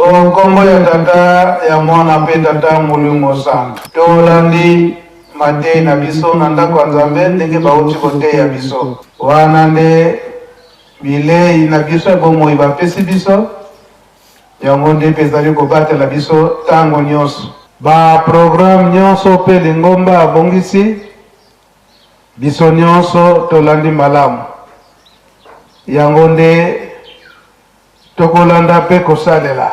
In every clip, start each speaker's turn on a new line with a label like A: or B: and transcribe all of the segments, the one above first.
A: O nkombo ya Tata, ya Mwana mpe Tata Molimo Santu. Tolandi mateyi na biso na ndako ya Nzambe ndenge bauti koteya biso. Wana nde bilei na biso ya bomoi bapesi biso, yango nde mpe ezali kobatela biso ntango nyonso. Ba programme nyonso mpe lingomba abongisi, biso nyonso tolandi malamu. Yango nde tokolanda mpe kosalela.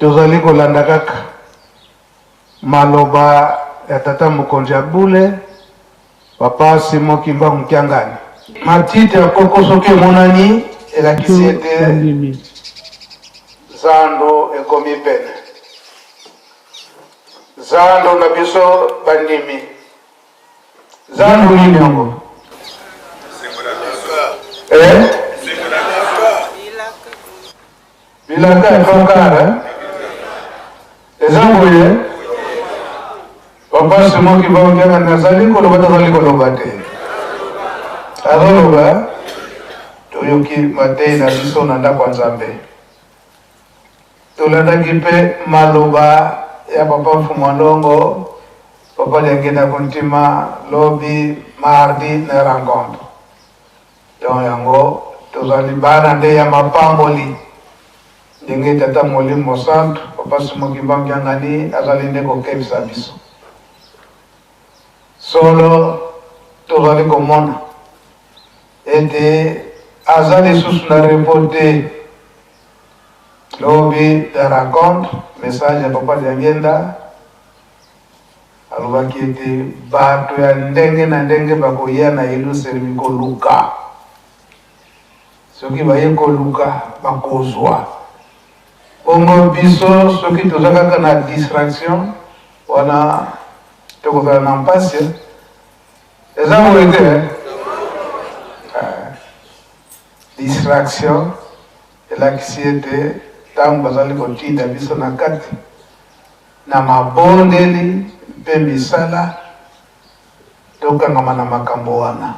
A: Tozali kolanda kaka maloba ya tata mokonzi ya bule, Papa Simon Kimbangu Kiangani. Matiti ya koko soki emonani elakisi ete zando ekomi pene. Zando na biso bandimi. Zando nini yango? Eh? Bilaka ya Tokar, eh? Eza boye? Papa Simon Kimbangu Kiangani azali koloba to azali koloba te? Azoloba. Toyoki mateyi na biso na ndako ya Nzambe. Tolandaki mpe maloba ya Papa Mfumu Ndongo, Papa Diangienda Kuntima lobi mardi na rencontre. Donc yango tozali bana nde ya mapamboli ndenge Tata Molimo Santu Papa Simon Kimbangu Kiangani azali nde kokebisa biso. Solo tozali komona ete aza lisusu na repos te. Lobi na rencontre, message ya Papa Diangienda alobaki ete bato ya ndenge na ndenge bakoya na Yelusalemi koluka. Soki baye koluka, bakozwa. Bongo biso soki toza kaka na distraction wana, tokozala na mpasi. Eza boye te? Distraction elakisi ete ntango bazali kotinda biso na kati na mabondeli mpe misala, tokangama na makambo wana.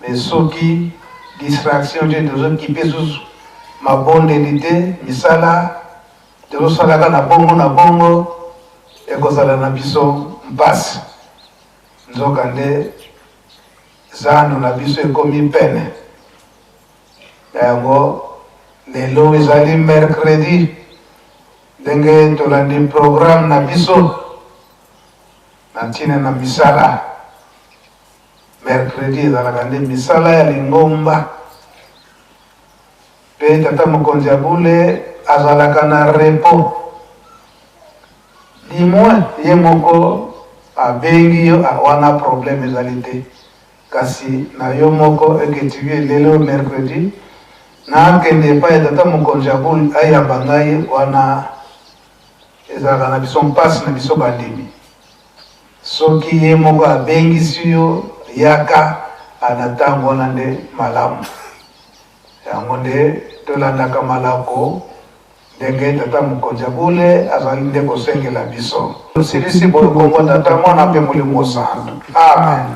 A: Mais soki distraction te, tozokipe susu mabondeli te, misala tozosalaka na bongo na bongo, ekozala na biso mpasi. Nzokande zando na biso ekomi pene. Na yango lelo ezali mercredi, ndenge tolandi programme na biso na ntina na misala. Mercredi ezalaka nde misala ya lingomba, mpe tata mokonzi ya bule azalaka na repos. Du moins ye moko abengi yo, wana problème ezali te. Kasi na yo moko eketiki lelo mercredi nakende epai ya tata mokonzi ya bule ayamba ngai, wana ezalaka na biso mpasi na biso bandimi. Soki ye moko abengisi yo, yaka na ntango wana nde malamu. Yango nde tolandaka malako ndenge tata mokonzi ya bule azali nde kosengela biso. Tosilisi boye kombo Tata, Mwana mpe Molimo Santu. Amen.